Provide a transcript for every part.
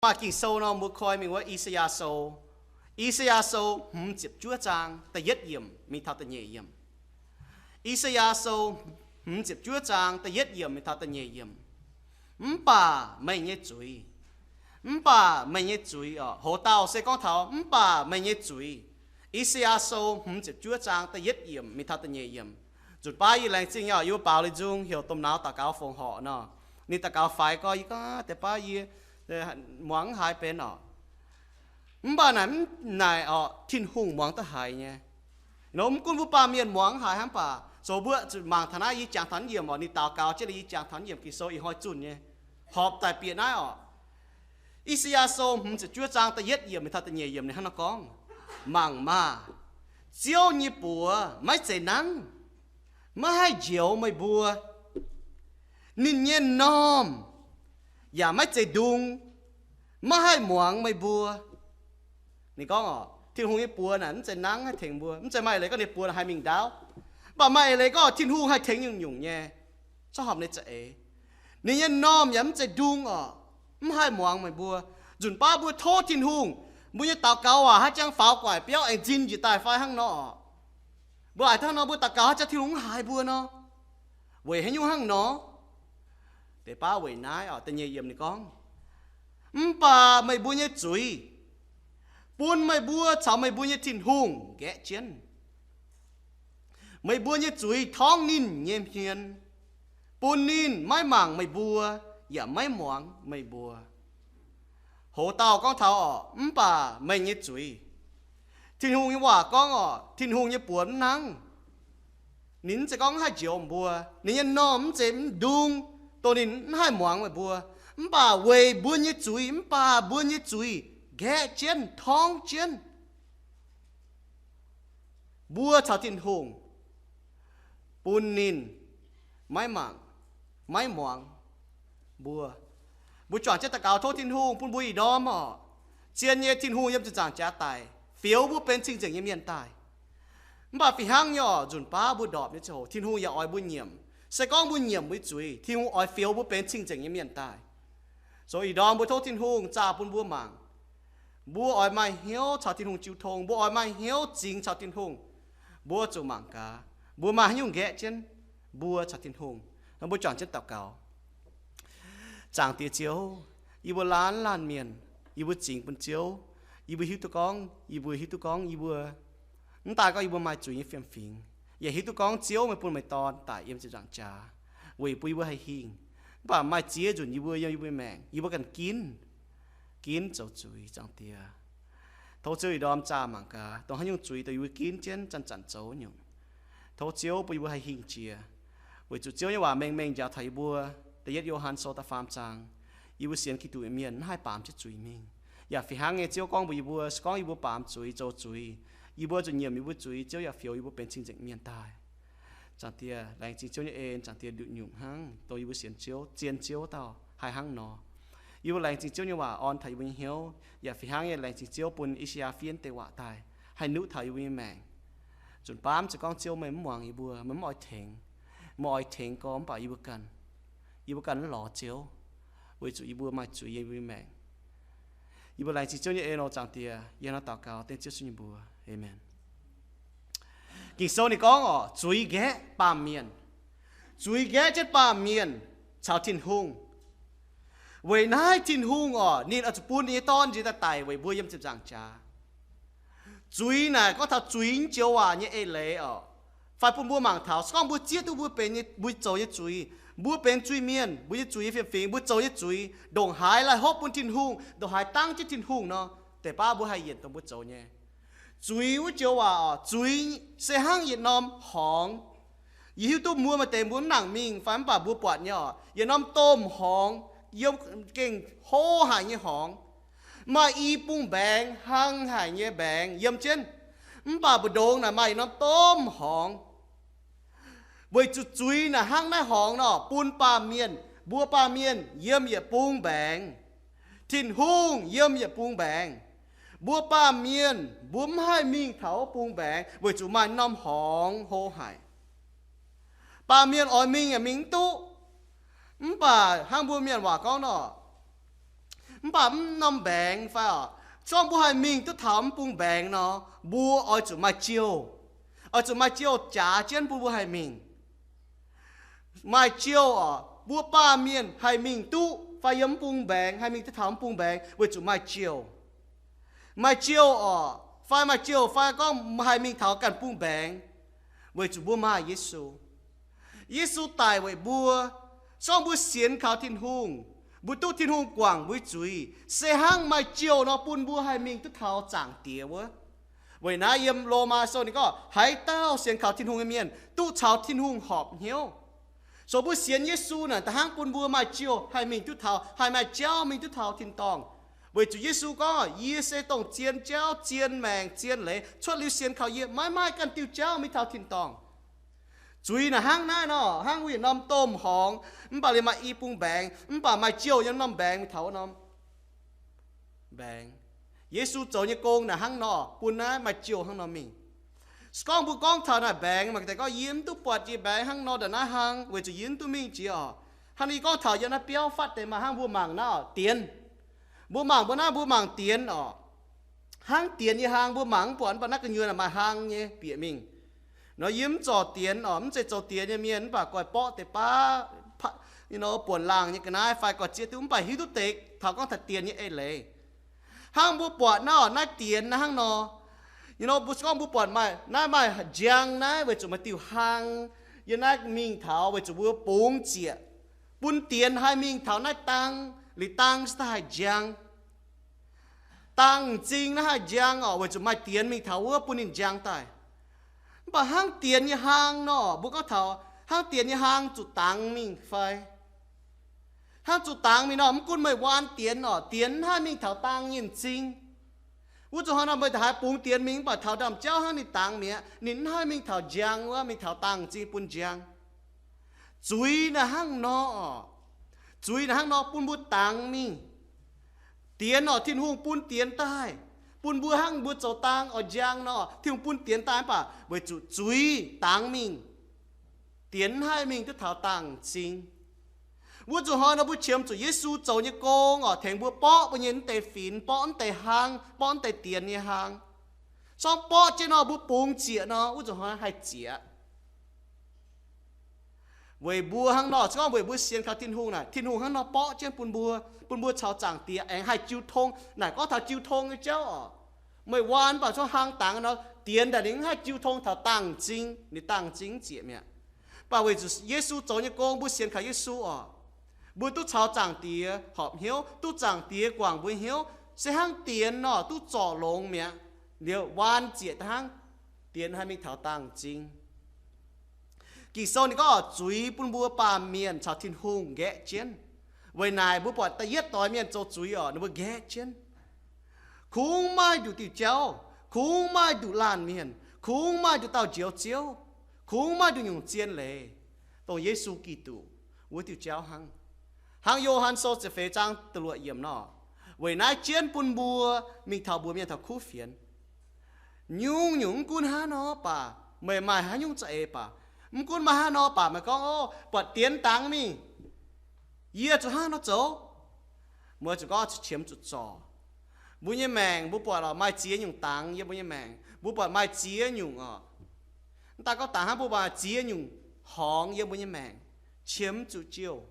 Maaih Ging-Sou nor mbuo koi mingh wuov I^saa^yaa Sou. I^saa^yaa Sou hmz ziepc juov zaang da'yietv yiemc mingh taux da'nyeic yiemc. I^saa^yaa Sou hmz ziepc juov zaang da'yietv yiemc mingh taux da'nyeic yiemc. Mv baac meih nyei zuiz, mv baac meih nyei zuiz oc. Hoz dauh se gorngv taux mv baac meih nyei zuiz. I^saa^yaa Sou hmz ziepc juov zaang da'yietv yiemc mingh taux da'nyeic yiemc. Nzunc baav yie laengz zingh nyei oc, yie mbuo baaux li nzung heuc domh nauz daux gaux fongc horc nor. Ninh daux gaux faix gorngv yie gorngv deix baav yie muangx mv haiz benx oc. Mv baac naaic, naaic oc, Tin-Hungh muangx duqv haiz nyei. Nor mv gunv mbuo baamh mienh muangx mv haiz hnangv baac zoux mbuo zuqc mangc taux naaiv, yie jangx taux naaiv yiemc oc, ninh daux gaux jienv, yie jangx taux naaiv yiemc Ging-Sou ih hnoi zunh nyei, horpc daaih bieqc naaiv oc. I^saa^yaa Sou hmz ziepc juov zaang da'yietv yiemc mingh taux da'nyeic yiemc ninh hnangv naaiv gorngv, mangc maah! Ziouv nyei buoz maiv zeiz nangv, maiv haih njoux meih mbuo. Ninh nyei normh yaac maiv zeiz ndung, maiv haih muangx meih mbuo. Ninh gorngv oc, Tin-Hungh nyei buoz naaic mv zeiz nangv haih tengx mbuo. Mv zeiz maaih eix leiz gorngv ninh buoz naaic haih mingh ndaauv. Mv baac maaih eix leiz gorngv Tin-Hungh haih tengx nyungc-nyungc nyei. Zorqv horpc ninh za'eix. Ninh nyei normh yaac mv zeiz ndung oc, mv haih muangx meih mbuo. Nzunc baav mbuo tov Tin-Hungh, mbuo nyei daux gaux waac haaix jangx faaux guaic biauv aengx nzin njiec daaih fai hnangv nor oc. Mbuo a'hneiv hnangv nor mbuo daux gaux haaix jangx Tin-Hungh mv haiz mbuo nor, weic haaix nyungc hnangv nor? Deix baav weic naaiv oc, da'nyeic yiemc ninh gorngv, mv baac meih mbuo nyei zuiz bun meih mbuo caux meih mbuo nyei Tin-Hungh nqaeqv jienv. Meih mbuo nyei zuiz torngv ninh nyei hmien, bun ninh maiv mangc meih mbuo yaac maiv muangx meih mbuo. Hoz dauh gorngv taux oc, mv baac meih nyei zuiz. Tin-Hungh nyei waac gorngv oc, Tin-Hungh nyei buoz mv nangv. Ninh mv zeiz gorngv mv haih njoux mbuo. Ninh nyei normh mv zeiz mv ndung, dongh ninh mv haih muangx meih mbuo. Mv baac weic mbuo nyei zuiz, mv baac mbuo nyei zuiz nqaeqv jienv, torngv jienv mbuo caux Tin-Hungh, bun ninh maiv mangc, maiv muangx mbuo. Mbuo juangc jienv daux gaux tov Tin-Hungh bun mbuo ih ndorm oc, zien nyei Tin-Hungh yiem ziepc nzaangc jaax daic, fioux mbuo benx cing-nzengc nyei mienh daaih. Mv baac fih hnangv nyei oc, nzunc baav mbuo ndorpc nyei ziangh hoc Tin-Hungh yaac oix mbuo nyiemc. Se gorngv mbuo nyiemc mbuo nyei zuiz, Tin-Hungh oix fioux mbuo benx cing-nzengc nyei mienh daaih. Zoux ih ndorm mbuo tov Tin-Hungh zaah bun mbuo mangc. Mbuo oix maaih hnyouv caux Tin-Hungh jiu tong. Mbuo oix maaih hnyouv zingx caux Tin-Hungh. Mbuo zuqc mangc gaax, mbuo maaih haaix nyungc nqaeqv jienv mbuo caux Tin-Hungh. Nor mbuo juangc jienv daux gaux. Zaangc Diex Ziouv, yie mbuo laanh laanh mienh, yie mbuo zingx bun Ziouv. Yie mbuo hiuv duqv gorngv, yie mbuo hiuv duqv gorngv yie mbuo mv daaih gorngv yie mbuo maaih zuiz nyei fiem-fingx, yaac hiuv duqv gorngv Ziouv meih bun meih Dorn daic yiem ziepc nzaangc jaax weic bun yie mbuo haih hingh. Mv baac maaih ziex nzunc yie mbuo yiem yie mbuo nyei maengc, yie mbuo ganh ginv, ginv zoux zuiz, Zaangc Diex. Tov Ziouv ih ndorm zaah mangc gaax, dongh haaix nyungc zuiz dongh yie mbuo ginv jienv zanc-zanc zoux nyungc. Tov Ziouv bun yie mbuo haih hingh jiex, weic zuqc Ziouv nyei waac mengh mengh njaaux taux yie mbuo. Da'yietv Yo^han Sou da'faam zaang, yie mbuo sienx Giduc nyei mienh mv haih baamz jienv zuiz mingh. Yaac fih hnangv nyei, Ziouv gorngv mbuox yie mbuo, se gorngv yie mbuo baamz zuiz, zoux zuiz, yie mbuo zuqc nyiemc yie mbuo zuiz, Ziouv yaac fioux yie mbuo benx cing-nzengc mienh daaih. Zaangc Diex, laengz zingh Ziouv nyei en, Zaangc Diex, nduqc nyungc hnangv dongh yie mbuo sienx Ziouv, zien Ziouv dauh haih hnangv nor. Yie mbuo laengz zingh Ziouv nyei waac orn taux yie mbuo nyei hnyouv, yaac fih hnangv nyei laengz zingh Ziouv bun I^saa^yaa fiev deix waac daaih haih nuqv taux yie mbuo nyei maengc. Nzunc baav mv zeiz gorngv Ziouv meih mv muangx yie mbuo, meih mv oix tengx, meih oix tengx gorx, mv baac yie mbuo ganh, yie mbuo ganh mv lorz Ziouv, weic zuqc yie mbuo maaih zuiz yiem yie mbuo nyei maengc. Yie mbuo laengz zingh Ziouv nyei en oc, Zaangc Diex. Yie hnangv naaiv daux gaux dengv Ziouv Yesu nyei mbuox. Aamen. Ging-Sou ninh gorngv oc, zuiz nqaeqv baamh mienh. Zuiz nqaeqv jienv baamh mienh caux Tin-Hungh. Weic naaiv Tin-Hungh oc, ninh oix zuqc bun ninh nyei Dorn njiec daaih daic weic mbuo yiem ziepc nzaangc jaax. Zuiz naaic gorngv taux zuiz nyei joux waac nyei eix leiz oc, fai bun mbuo mangc taux se gorngv mbuo zieqv duqv mbuo benx nyei, mbuo zoux nyei zuiz, mbuo benx zuiz-mienh, mbuo nyei zuiz nyei fiem-fingx, mbuo zoux nyei zuiz ndongc haaix laih hopv bun Tin-Hungh, ndongc haaix dangv jienv Tin-Hungh nor, deix baav mbuo haih yienc dongh mbuo zoux nyei. Zuiz wuov joux waac oc, zuiz se hnangv yietc norm horngz. Yie hiuv duqv mbuo maaih deix mbuo mv nangc mingh fai mv baac mbuo buatc nyei oc, yietc norm domh horngz, yiem gengh hlo haic nyei horngz. Maaih i bung mbaengx, hlang haic nyei mbaengx yiem jienv. Mv baac mbu'ndongx naaic maaih yietc norm domh horngz. Weic zuqc zuiz naaic hnangv naaiv horngz nor, bun baamh mienh, mbuo baamh mienh yiem yietc bung mbaengx. Tin-Hungh yiem yietc bung mbaengx. Mbuo baamh mienh mbuo mv haih mingh taux wuov bung mbaengx weic zuqc maaih norm horngz hlo haic. Baamh mienh oix mingh yaac mingh mv duqv. Mv baac hnangv mbuo mienh waac gorngv nor, Mv baac mv norm mbaengx fai orqc, se gorngv mbuo haih mingh duqv taux mv bung mbaengx nor, mbuo oix zuqc maaih jouh. Oix zuqc maaih jouh jaax jienv bun mbuo haih mingh. Maaih jouh orqc, mbuo baamh mienh haih mingh duqv fai yiem mv bung mbaengx, haih mingh duqv taux mv bung mbaengx weic zuqc maaih jouh. Maaih jouh orqc, fai maaih jouh fai gorngv haih mingh taux ganh bung mbaengx, weic zuqc mbuo maaih Yesu. Yesu daic weic mbuo. Se gorngv mbuo sienx kaux Tin-Hungh, mbuo duqv Tin-Hungh guangc mbuo zuiz, se hnangv maaih jouh nor bun mbuo haih mingh duqv taux Zaangc Diex wuov. Weic naaiv yiem Lomaa Sou ninh gorngv haaix dauh sienx kaux Tin-Hungh nyei mienh duqv caux Tin-Hungh horpc hnyouv. So mbuo sienx Yesu naaic da'hnangv bun mbuo maaih jouh haih mingh duqv taux, haih maaih jauv mingh duqv taux tin-dorngh. Weic zuqc Yesu gorngv, Yie se dongh zien jauv, zien maengc, zien leiz. Cuotv liuz sienx kaux yie maiv maaih ganh diuh jauv mingh taux tin-dorngh. Zuiz naaic hnangv naaiv nor, hnangv wuov yietc norm domh horngz, mv baac liuz maaih i bung mbaengx, mv baac maaih jouh yiem norm mbaengx mingh taux wuov norm mbaengx. Yesu zoux nyei gong naaic hnangv nor bun naaiv maaih jouh hnangv nor mingh. Se gorngv mbuo gorngv taux naaic mbaengx, maaih deix gorngv, Yie mv duqv buatc jiex mbaengx hnangv nor ndongc naaiv hlang, weic zuqc yie mv duqv mingh jiex orqc. Hnangv yie gorngv taux yiem naaiv biauv fatv deix maaih hnangv mbuo mangc naaiv orqc, dienx. Mbuo mangc mbuo naaiv, mbuo mangc dienx orqc. Hnangv dienx nyei hlang mbuo mangc mv buatc, mv baac naaiv gu'nyuoz maaih hlang nyei bieqc mingh. Nor yie mv zorc dienx orqc, mv zeiz zoux dienx nyei mienh, mv baac goiv borqv deix baav, buonc laangh nyei ga'naaiv fai goiv zieqv duqv, mv baac hiuv duqv deix taux gorngv taux dienx nyei eix leiz. Hnangv mbuo buatc naaiv orqc, naaiv dienx naaiv hnangv nor. Yie nor mbuo gorngv mbuo buatc maaih naaiv, maaih njang naaiv weic zuqc maaih diuh hlang yiem naaiv mingh taux weic zuqc mbuo bungx zieqc bun dienx haih mingh taux naaiv dang, liuz dang se daaih haih njang. Dang m'zing naaiv haih njang orqc, weic zuqc maaih dienx mingh taux wuov bun ninh njang daaih. Mv baac hnangv dienx nyei hlang nor, mbuo gorngv taux hnangv dienx nyei hlang zuqc dangx mingh fai? Hnangv zuqc dangx mingh nor, mv gunv meih waan dienx orqc, dienx mv haih mingh taux dang nyei m'zing. Wuov zuqc hnangv nor meih haiz bungx dienx mingh mv baac taux ndaamv-jauv hnangv ninh dangx mi'aqv, ninh mv haih mingh taux njang wuov, mingh taux dang m'zing bun njang. Zuiz naaiv hnangv nor orqc. Zuiz naaiv hnangv nor bun mbuo dangx mingh. Dienx orqc, Tin-Hungh bun dienx daaih, bun mbuo hnangv mbuo zoux dang oix njang nor, Tin-Hungh bun dienx daaih mv baac weic zuqc zuiz dangx mingh, dienx mv haih mingh duqv taux dang m'zing. Wuov zuqc hnoi nor mbuo qiemx zuqc Yesu zoux nyei gong orqc, tengx mbuo borqv mbuo nyei mv deix finx, borqv mv deix hlang, borqv mv deix dienx nyei hlang. Se gorngv borqv jienv nor mbuo bungx zieqc nor, wuov zuqc hnoi haih zieqc. Weic mbuo hnangv nor, se gorngv weic mbuo sienx kaux Tin-Hungh naaic, Tin-Hungh hnangv nor borqv jienv bun mbuo, bun mbuo caux Zaangc Diex aengx haih jiu tong. Naaic gorngv taux jiu tong nyei jauv orqc. Meih waan mv baac se gorngv hlang dangx nor, dienx daaih ninh mv haih jiu tong taux dang m'zing, ninh dang m'zing mv zieqc mi'aqv. Mv baac weic zuqc Yesu zoux nyei gong, mbuo sienx kaux Yesu orqc, mbuo duqv caux Zaangc Diex horpc hnyouv, duqv Zaangc Diex guangc mbuo hnyouv, se hnangv dienx orqc duqv zorc longx mi'aqv. Liuz waan zieqc daaih hnangv, dienx haih mingh taux dang m'zing. Ging-Sou ninh gorngv zuiz bun mbuo baamh mienh caux Tin-Hungh nqaeqv jienv. Weic naaic mbuo buatc da'yietv doix mienh zoux zuiz orqc, ninh mbuo nqaeqv jienv. Kungx maaih nduqc diuh jauv, kungx maaih nduqc laanh mienh, kungx maaih nduqc dauh Njoux Ziouv, kungx maaih nduqc nyungc zien leiz, dongh Yesu Giduc wuov diuh jauv hnangv. Hnangv Yo^han Sou ziepc feix zaang da'luoqc yiemc nor, weic naaiv jienv bun mbuo mingh taux mbuox mienh taux kuv fienx. Nyungc-nyungc mv gunv hnangv nor baac, meih maaih haaix nyungc za'eix baac, mv gunv maaih hnangv nor baac meih gorngv, O, buatc dienx dangx mingh, yie zuqc hnangv nor zoux. Mbuo zuqc gorngv qiemx zuqc zorc. Mbuo nyei maengc mbuo buatc maaih ziex nyungc dangx yiem mbuo nyei maengc. Mbuo buatc maaih ziex nyungc orqc. Mv daaih gorngv dangx hnangv mbuo maaih ziex nyungc horngz yiem mbuo nyei maengc, qiemx zuqc jouh.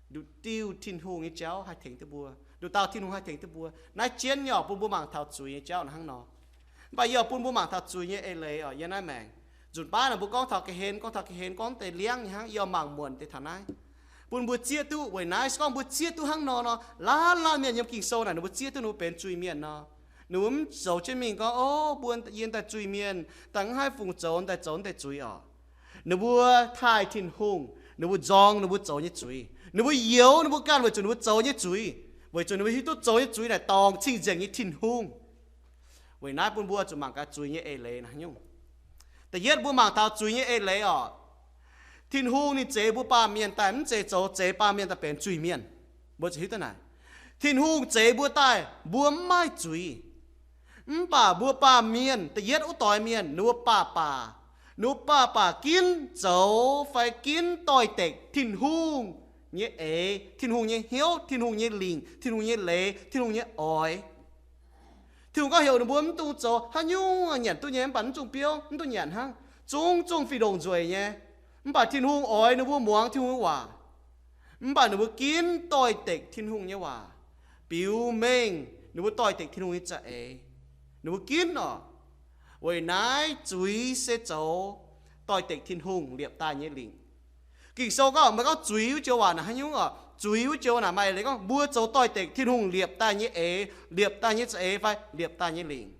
Nduqc diuh Tin-Hungh nyei jauv haih tengx duqv mbuo. Nduqc dauh Tin-Hungh haih tengx duqv mbuo. Naaiv jienv nyei orqc bun mbuo mangc taux zuiz nyei jauv hnangv nor. Mv baac yie oix bun mbuo mangc taux zuiz nyei eix leiz orqc, yiem naaiv maengc. Nzunc baav naaic mbuo gorngv taux ga'hlen, gorngv taux ga'hlen, gorngv deix liangv nyei hnangv, yie oix mangc muonc deix taux naaiv, bun mbuo zieqv duqv. Weic naaiv se gorngv mbuo zieqv duqv hnangv nor nor, laanh laanh mienh yiem Ging-Sou naaic ninh mbuo zieqv duqv ninh mbuo benx zuiz-mienh nor, ninh mbuo mv zoux jienv mingh gorngv, O, mbuo yie daaih zuiz-mienh, daaih mv haih fungc zoux, daaih zoux deix zuiz orqc. Ninh mbuo taaih Tin-Hungh, ninh mbuo nzorng ninh mbuo zoux nyei zuiz, ninh mbuo youx ninh mbuo ganh weic zuqc ninh mbuo zoux nyei zuiz, weic zuqc ninh mbuo hiuv duqv zoux nyei zuiz naaic dorngc cing-nzengc nyei Tin-Hungh. Weic naaiv bun mbuo zuqc mangc gaax zuiz nyei eix leiz naaiv nyungc. Da'yietv mbuo mangc taux zuiz nyei eix leiz orqc. Tin-Hungh ninh zeix mbuo baamh mienh daaih mv zeiz zoux zeix baamh mienh daaih benx zuiz-mienh. Mbuo zuqc hiuv duqv naaic, Tin-Hungh zeix mbuo daaih mbuo mv maaih zuiz. Mv baac mbuo baamh mienh, da'yietv wuov doix mienh, ninh mbuo baac baac, ninh mbuo baac baac ginv zoux fai ginv doix-dekc Tin-Hungh nyei eix, Tin-Hungh nyei hnyouv, Tin-Hungh nyei lingc, Tin-Hungh nyei leiz, Tin-Hungh nyei oix. Tin-Hungh gorngv heuc ninh mbuo mv dungx zoux, haaix nyungc nyanc duqv nyei, mv baac mv dungx biouv, mv dungx nyanc hnangv. Zungv zungv fih ndongc nzueic nyei. Mv baac Tin-Hungh oix ninh mbuo muangx Tin-Hungh nyei waac. Mv baac ninh mbuo ginv doix-dekc Tin-Hungh nyei waac, biux mengh ninh mbuo doix-dekc Tin-Hungh nyei za'eix. Ninh mbuo ginv oc. Weic naaiv zuiz se zoux doix-dekc Tin-Hungh liepc daaih nyei lingc. Ging-Sou gorngv, meih gorngv zuiz wuov joux waac naaic haaix nyungc oc? Zuiz wuov joux naaic maaih eix leiz gorngv mbuo zoux doix-dekc Tin-Hungh liepc daaih nyei eix, liepc daaih nyei za'eix fai liepc daaih nyei lingc.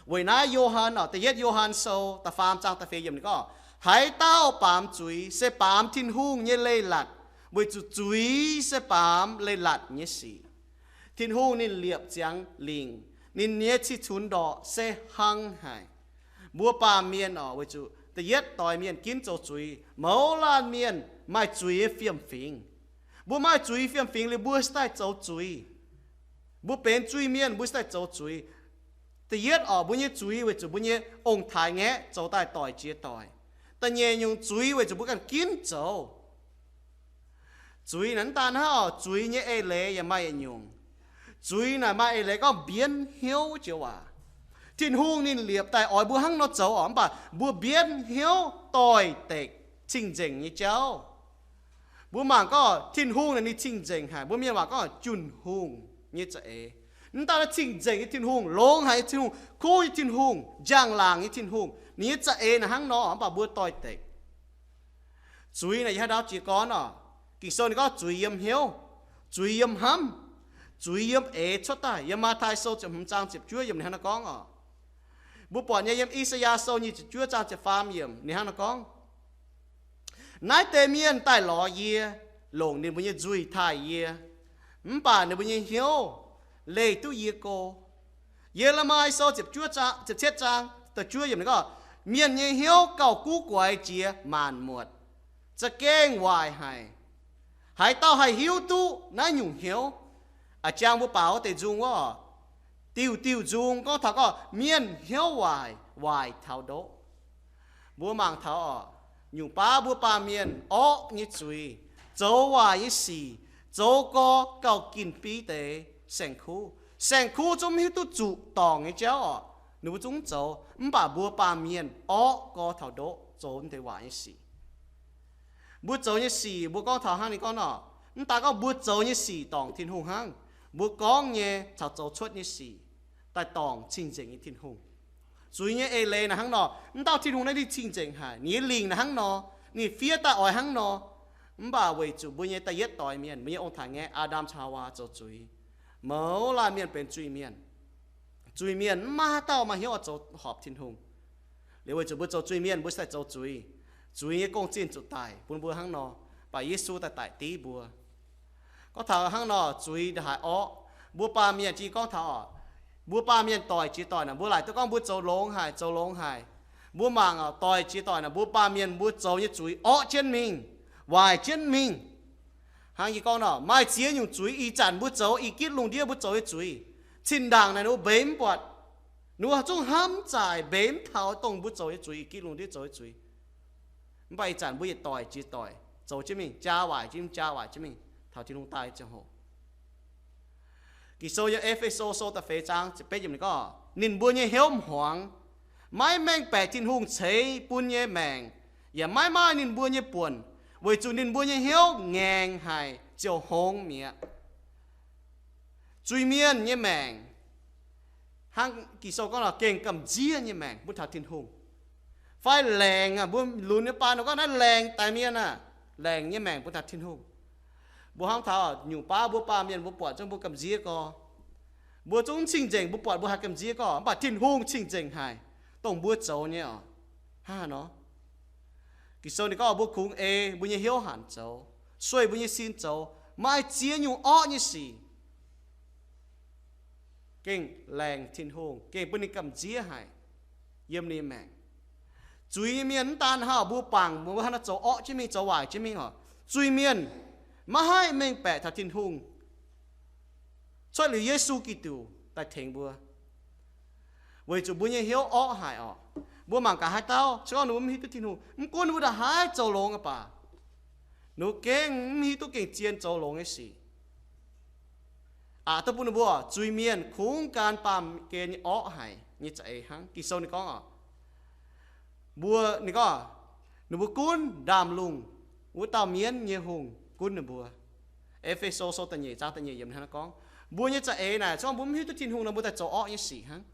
Weic naaiv Yo^han oc, da'yietv Yo^han Sou da'faam zaang da'feix yiemc ninh gorngv, haaix dauh baamz zuiz se baamz Tin-Hungh nyei leiz-latc, weic zuqc zuiz se baamz leiz-latc nyei sic. Tin-Hungh ninh liepc ziangx lingc, ninh nyei cih cunx ndorqc se hnangv haic. Mbuo baamh mienh oc, weic zuqc da'yietv doix mienh ginv zoux zuiz, mouz laanh mienh maaih zuiz nyei fiem-fingx. Mbuo maaih zuiz fiem-fingx liuz mbuo se daaih zoux zuiz. Mbuo benx zuiz-mienh mbuo se daaih zoux zuiz. Da'yietv oc, mbuo nyei zuiz weic zuqc mbuo nyei ong-taaix ngaeqv zoux daaih doic jiex doic. Da'nyeic nyungc zuiz weic zuqc mbuo ganh ginv zoux. Zuiz naaic mv daan hnangv oc, zuiz nyei eix leiz yaac maaih yietc nyungc. Zuiz naaic maaih eix leiz gorngv mbienv hnyouv joux waac. Tin-Hungh ninh liepc daaih oix mbuo hnangv nor zoux oc, mv baac mbuo mbienv hnyouv doix-dekc cing-nzengc nyei jauv. Mbuo mangc gorngv Tin-Hungh naaic ninh cing-nzengc haic, mbuo mienh waac gorngv Jun-Hungh nyei za'eix. Mv daan cing-nzengc nyei Tin-Hungh, longx haic nyei Tin-Hungh, kuv nyei Tin-Hungh, njang-laangc nyei Tin-Hungh, ninh nyei za'eix naaic hnangv nor, mv baac mbuo doix-dekc. Zuiz naaic yie haaix ndau jiez gorn oc? Ging-Sou ninh gorngv zuiz yiem hnyouv, zuiz yiem hnamv, zuiz yiem eix cuotv daaih. Yiem Matv^tai Sou ziepc hmz zaang ziepc juov yiemc ninh hnangv naaiv gorngv oc. Mbuo buatc nyei yiem I^saa^yaa Sou nyic ziepc juov zaang ziepc faam yiemc ninh hnangv naaiv gorngv, naaiv deix mienh daaih lorz yie, longc ninh mbuo nyei nzuih taaih yie, mv baac ninh mbuo nyei hnyouv leih duqv yie go. Ye^le^mi Sou ziepc juov zaang, ziepc cietv zaang da'juov yiemc ninh gorngv, mienh nyei hnyouv gauh guv guaix jiex maanc muotc, za'gengh waaic haic. Haaix dauh haih hiuv duqv naaiv nyungc hnyouv? A'jang mbuo baaux wuov deix nzung wuov oc, diuh diuh nzung gorngv taux gorngv mienh hnyouv waaic, waaic taux ndoqv. Mbuo mangc taux oc, nyungc baav mbuo baamh mienh orqv nyei zuiz, zoux waaic nyei sic, zoux gau gauh gin-biv deix saeng-kuv. Saeng-kuv zungv mv hiuv duqv zuqc dorngc nyei jauv oc, ninh mbuo zungv mv zoux. Mv baac mbuo baamh mienh orqv gau taux ndoqv zoux deix waaic nyei sic. Mbuo zoux nyei sic, mbuo gorngv taux hnangv ninh gorngv nor, mv daaih gorngv mbuo zoux nyei sic dorngc Tin-Hungh hnangv, mbuo gorngv nyei caux zoux cuotv nyei sic daaih dorngc cing-nzengc nyei Tin-Hungh. Zuiz nyei eix leiz naaic hnangv nor, mv dauh Tin-Hungh naaiv ninh cing-nzengc haic, ninh nyei lingc naaic hnangv nor, ninh fiev daaih oix hnangv nor. Mv baac weic zuqc mbuo nyei da'yietv doix mienh, mbuo nyei ong-taaix-ngaeqv, Aa^ndam caux Haawaa, zoux zuiz, mouz laanh mienh benx zuiz-mienh. Zuiz-mienh mv maaih haaix dauh maaih hnyouv oix zoux horpc Tin-Hungh. Liuz weic zuqc mbuo zoux zuiz-mienh, mbuo se daaih zoux zuiz. Zuiz nyei gong-zinh zuqc daic bun mbuo hnangv nor, baac Yesu daaih daic div mbuo. Gorngv taux hnangv nor, zuiz ndongc haaix orqv, mbuo baamh mienh jiex gorngv taux oc, mbuo baamh mienh doic jiex doic naaic, mbuo laaic duqv gorngv mbuo zoux longx haic, zoux longx haic. Mbuo mangc oc, doic jiex doic naaic, mbuo baamh mienh mbuo zoux nyei zuiz orqv jienv mingh, waaic jienv mingh. Hnangv yie gorngv nor, maaih ziex nyungc zuiz ih zanc mbuo zoux, ih gitv lungh ndiev mbuo zoux nyei zuiz, zinh ndaangc naaic ninh mbuo mbeix mv buatc. Ninh mbuo zungv hnamv zaaic mbeix mv taux dongh mbuo zoux nyei zuiz, ih gitv lungh ndiev zoux nyei zuiz. Mv baac ih zanc mbuo yietc doic jiex doic zoux jienv mingh, jaa waaic jienv, jaa waaic jienv mingh taux Tin-Hungh daaih ziangh hoc. Ging-Sou yiem E^fe^so Sou da'feix zaang ziepc betv yiemc ninh gorngv, ninh mbuo nyei hnyouv hmuangx, maiv mengh baeqc Tin-Hungh ceix bun nyei maengc, yaac maiv maaih ninh mbuo nyei buonc, weic zuqc ninh mbuo nyei hnyouv ngaengc haic ziouc hngongx mi'aqv. Zuiz-mienh nyei maengc, hnangv Ging-Sou gorngv nor, gengh gamh nziev nyei maengc bun taux Tin-Hungh. Fai laengc aqv, mbuo lunx nyei baan gorngv naaiv laengc daix mienh aqv, laengc nyei maengc bun taux Tin-Hungh. Mbuo hnamv taux nyungc baav mbuo baamh mienh mbuo buatc zungv mbuo gamh nziev gorx. Mbuo zungv cing-nzengc, mbuo buatc mbuo haih gamh nziev gorx, mv baac Tin-Hungh cing-nzengc haic dongh mbuo zoux nyei oc. Hnangv haaix nor? Ging-Sou ninh gorngv mbuo kungx ei mbuo nyei hnyouv hanc zoux, sueih mbuo nyei sin zoux, maaih ziex nyungc orqv nyei sic gengh laengc Tin-Hungh, gengh bun ninh gamh nziev haic yiem ninh nyei maengc. Zuiz nyei mienh mv daan hnangv mbuo bangc mbuo hnangv naaiv zoux orqv jienv mingh, zoux waaic jienv mingh oc. Zuiz mienh maiv haih mengh baeqc taux Tin-Hungh cuotv liuz Yesu Giduc daaih tengx mbuo, weic zuqc mbuo nyei hnyouv orqv haic oc. Mbuo mangc gaax haaix dauh, se gorngv ninh mbuo mv hiuv duqv Tin-Hungh, mv gunv ninh mbuo ndongc haaix zoux longx aqv baac, Ninh mbuo gengh mv hiuv duqv gengh zien zoux longx nyei sic. Aqc duqv bun ninh mbuo zuiz-mienh kungx gan baamh gen nyei orqv haic nyei za'eix hnangv. Ging-Sou ninh gorngv oc, mbuo, ninh gorngv, ninh mbuo gunv ndaamv-lungh wuov dauh mienv nyei hungh gunv ninh mbuo. E^fe^so Sou da'nyeic zaang da'nyeic yiemc hnangv naaiv gorngv, mbuo nyei za'eix naaic, se gorngv mbuo mv hiuv duqv Tin-Hungh nor, mbuo daaih zoux orqv nyei sic hnangv.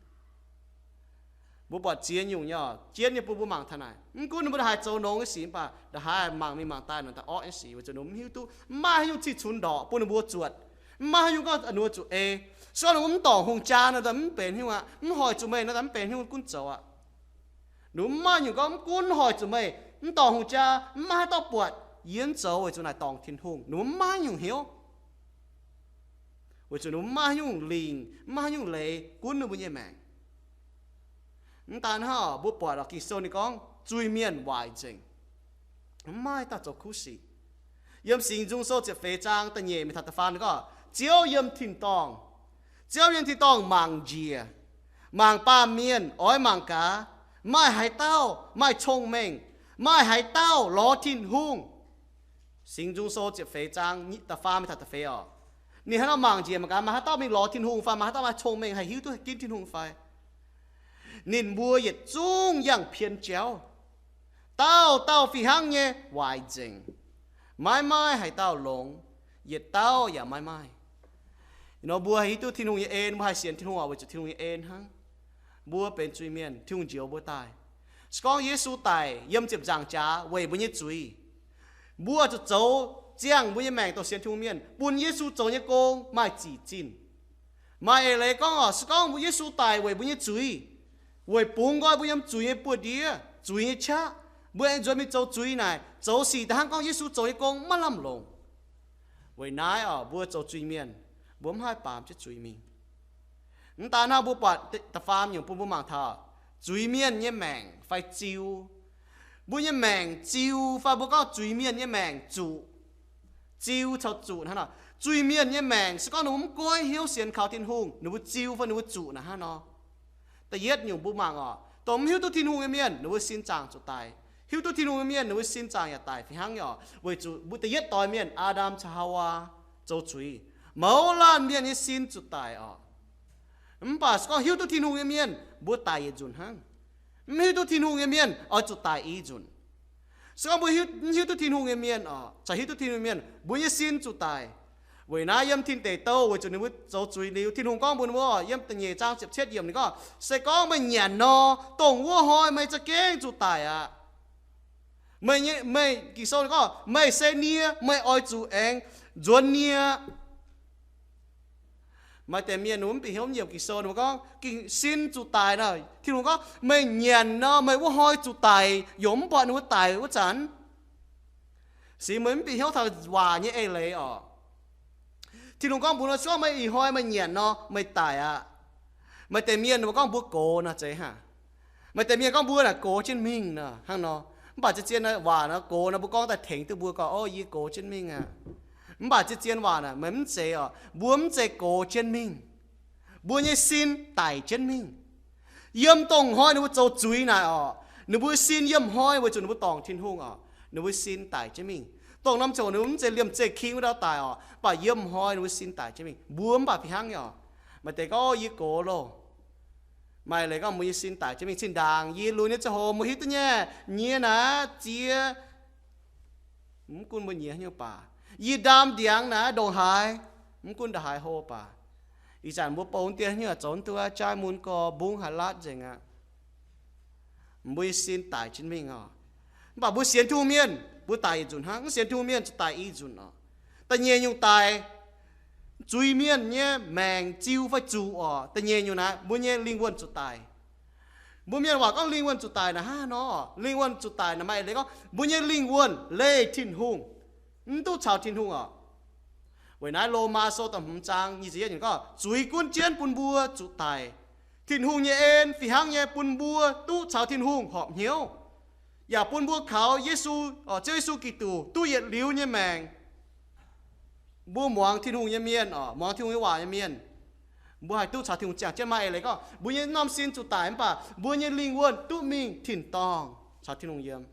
Mbuo buatc ziex nyungc nyei, jienv nyei bun mbuo mangc taux naaic. Mv gunv ninh mbuo ndongc haaix zoux longx nyei sic, mv baac ndongc haaix mangc mingh mangc daaih nor, daaih orqv nyei sic, weic zuqc ninh mbuo mv hiuv duqv, mv maaih haaix nyungc cih cunx ndorqc bun ninh mbuo zuotc. Mv maaih haaix nyungc gorngv ninh mbuo zuqc ei. Se gorngv ninh mbuo mv dorngc hungh jaa nor, daaih mv benx haaix nyungc aqv. Mv hoic zuqc meih nor, daaih mv benx haaix nyungc gunv zoux aqv. Ninh mbuo mv maaih nyungc gorngv mv gunv hoic zuqc meih, mv dorngc hungh jaa, mv maaih haaix dauh buatc yie mv zoux weic zuqc naaic dorngc Tin-Hungh. Ninh mbuo mv maaih nyungc hnyouv, weic zuqc ninh mbuo mv maaih haaix nyungc lingc, mv maaih haaix nyungc leiz gunv ninh mbuo nyei maengc. Mv daan hnangv, mbuo buatc oc, Ging-Sou ninh gorngv zuiz-mienh waaic nzengc, mv maaih dauh zoux kuv sic. Yiem Singx Nzung Sou ziepc feix zaang da'nyeic mingh taux da'faam ninh gorngv, Ziouv yiem tin-dorngh, Ziouv yiem tin-dorngh mangc njiec, mangc baamh mienh oix mangc gaax, maaih haaix dauh maaih cong-mengh, maaih haaix dauh lorz Tin-Hungh. Singx Nzung Sou ziepc feix zaang da'faam mingh taux da'feix oc. Ninh hnangv nor mangc njiec mangc gaax, maaih haaix dauh mingh lorz Tin-Hungh fai maaih haaix dauh maaih cong-mengh haih hiuv duqv ginv Tin-Hungh fai? Ninh mbuo yietc zungv yangh pien jauv, dauh dauh fih hnangv nyei waaic nzengc. Maiv maaih haaix dauh longx, yietc dauh yaac maiv maaih. Nor mbuo haih hiuv duqv Tin-Hungh nyei en, mbuo haih sienx Tin-Hungh oc, weic zuqc Tin-Hungh nyei en hnangv. Mbuo benx zuiz-mienh, Tin-Hungh njoux mbuo daaih. Se gorngv Yesu daic yiem ziepc nzaangc jaax weic mbuo nyei zuiz, mbuo zuqc zoux ziangh mbuo nyei maengc dongh sienx Tin-Hungh mienh, bun Yesu zoux nyei gong maaih zic zinh. Maaih eix leiz gorngv oc, se gorngv mbuo Yesu daic weic mbuo nyei zuiz, weic bungx nqoi mbuo yiem zuiz nyei buoz-ndiev, zuiz nyei qaqv, mbuo aengx nzuonx mingh zoux zuiz naaic, zoux sic da'hnangv gorngv Yesu zoux nyei gong maiv lamh longc. Weic naaiv oc, mbuo zoux zuiz-mienh, mbuo mv haih baamz jienv zuiz mingh. Mv daan hnangv, mbuo buatc da'faam nyungc bun mbuo mangc taux zuiz mienh nyei maengc fai ziu. Mbuo nyei maengc ziu fai mbuo gorngv zuiz mienh nyei maengc zuqc. Ziu caux zuqc hnangv nor. Zuiz mienh nyei maengc se gorngv ninh mbuo mv goiv hnyouv sienx kaux Tin-Hungh, ninh mbuo ziu fai ninh mbuo zuqc naaic hnangv nor. Da'yietv nyungc mbuo mangc oc, dongh mv hiuv duqv Tin-Hungh nyei mienh ninh mbuo sin zaangc zuqc daic. Hiuv duqv Tin-Hungh nyei mienh ninh mbuo sin zaangc yaac daic fih hnangv nyei oc, weic zuqc mbuo da'yietv doix mienh, Aa^ndam caux Haawaa, zoux zuiz, mouz laanh mienh nyei sin zuqc daic oc. Mv baac se gorngv hiuv duqv Tin-Hungh nyei mienh, mbuo daic yietc nzunc hnangv. Mv hiuv duqv Tin-Hungh nyei mienh oix zuqc daic i nzunc. Se gorngv mbuo hiuv, mv hiuv duqv Tin-Hungh nyei mienh oc, caux hiuv duqv Tin-Hungh nyei mienh, mbuo nyei sin zuqc daic. Weic naaiv yiem Tin Deic Douh, weic zuqc ninh mbuo zoux zuiz liuz, Tin-Hungh gorngv mbuox ninh mbuo yiem da'nyeic zaang ziepc cietv yiemc ninh gorngv, se gorngv meih nyanc nor, dongh wuov hnoi meih za'gengh zuqc daic aqv. Meih nyei, meih Ging-Sou ninh gorngv, meih se nie, meih oix zuqc aengx nzuonx nie. Maaih deix mienh mv bieqc hnyouv, mv nyiemc Ging-Sou, ninh mbuo gorngv, Ging, sin zuqc daic nor. Tin-Hungh gorngv, meih nyanc nor, meih wuov hnoi zuqc daic, yaac mv buatc ninh mbuo daic wuov zanc. Se meih mv bieqc hnyouv taux waac nyei eix leiz oc. Tin-Hungh gorngv mbuox nor, se gorngv meih ih hnoi meih nyanc nor, meih daic aqv. Maaih deix mienh ninh mbuo gorngv mbuo gox nor zeiz hnangv. Maaih deix mienh gorngv mbuo naaic gox jienv mingh nor hnangv nor. Mv baac zien-zien waac nor, gox nor mbuo gorngv daaih tengx duqv mbuo gorngv, o, yie gox jienv mingh aqv. Mv baac zien-zien waac naaic meih mv zeiz oc. Mbuo mv zeiz gox jienv mingh. Mbuo nyei sin daic jienv mingh. Yiem dongh hnoi ninh mbuo zoux zuiz naaic oc, ninh mbuo sin yiem hnoi weic zuqc ninh mbuo dorngc Tin-Hungh oc, ninh mbuo sin daic jienv mingh. Dongh norm ziouc ninh mbuo mv zeiz liemh zeih king wuov dauh daic oc, mv baac yiem hnoi ninh mbuo sin daic jienv mingh. Mbuo mv baac fih hnangv nyei oc. Maaih deix gorngv, o, yie gox loh. Maaih leiz gorngv mbuo nyei sin daic jienv mingh. Zinh ndaangc yie lunx nyei ziangh hoc mbuo hiuv duqv nyei, nyie naaic ziex, mv gunv mbuo nyie haaix nyungc baac, yie ndaam ndiangx naaic ndongc haaix, mv gunv ndongc haaix hlo baac, ih zanc mbuo bou dien haaix nyungc zoux mv duqv, jaaix mun gorx mbungv haaix laatv nzengc aqv. Mbuo nyei sin daic jienv mingh oc. Mv baac mbuo sienx Tin-Hungh mienh, mbuo daic yietc nzunc hnangv. Mv sienx Tin-Hungh mienh zuqc daic i nzunc oc. Da'nyeic nyungc daic, zuiz mienh nyei maengc ziu fai zuqc oc. Da'nyeic nyungc naaic, mbuo nyei lingh wuonh zuqc daic. Mbuo mienh waac gorngv lingh wuonh zuqc daic naaic hnangv haaix nor? Lingh wuonh zuqc daic naaic maaih leiz gorngv mbuo nyei lingh wuonh leih Tin-Hungh, mv duqv caux Tin-Hungh oc. Weic naaiv Lomaa Sou da'hmz zaang nyic ziepc yietv gorngv, zuiz gunv jienv bun mbuo zuqc daic. Tin-Hungh nyei en fih hnangv nyei bun mbuo duqv caux Tin-Hungh horpc hnyouv, yaac bun mbuo kaux Yesu, Ziouv Yesu Giduc duqv yietc liuz nyei maengc. Mbuo muangx Tin-Hungh nyei mienh oc, muangx Tin-Hungh nyei waac nyei mienh, mbuo haih duqv caux Tin-Hungh ziangh jienv. Maaih eix leiz gorngv mbuo nyei norm sin zuqc daic mv baac mbuo nyei lingh wuonh duqv mingh tin-dorngh caux Tin-Hungh yiem.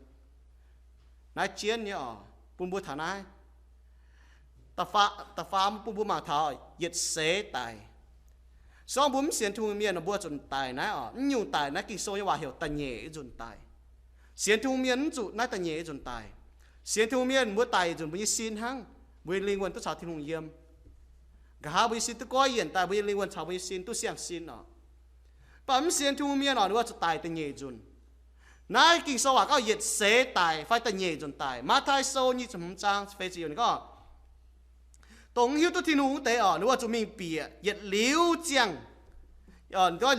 Naaiv jienv nyei oc. bun mbuo taux naaiv. Da'faam, da'faam bun mbuo mangc taux yietc seix daic. Se gorngv mbuo mv sienx Tin-Hungh mienh, mbuo zuqc daic naaiv oc. Mv nyungc daic naaiv Ging-Sou nyei waac heuc da'nyeic nzunc daic. Sienx Tin-Hungh mienh mv zuqc naaiv da'nyeic nzunc daic. Sienx Tin-Hungh mienh mbuo daic nzunc mbuo nyei sin hnangv, mbuo nyei lingh wuonh duqv caux Tin-Hungh yiem. Nqa'haav mbuo nyei sin duqv goiv yienc daaih, mbuo nyei lingh wuonh caux mbuo nyei sin duqv siang-sin oc. Mv baac mv sienx Tin-Hungh mienh oc, ninh mbuo zuqc daic da'nyeic nzunc. Naaiv Ging-Sou waac gorngv yietc seix daic fai da'nyeic nzunc daic. Matv^taai Sou nyic ziepc hmz zaang feix ziepc yiemc ninh gorngv, dongh mv hiuv duqv Tin-Hungh wuov deix oc, ninh mbuo zuqc mingh bieqc yietc liuz ziangh,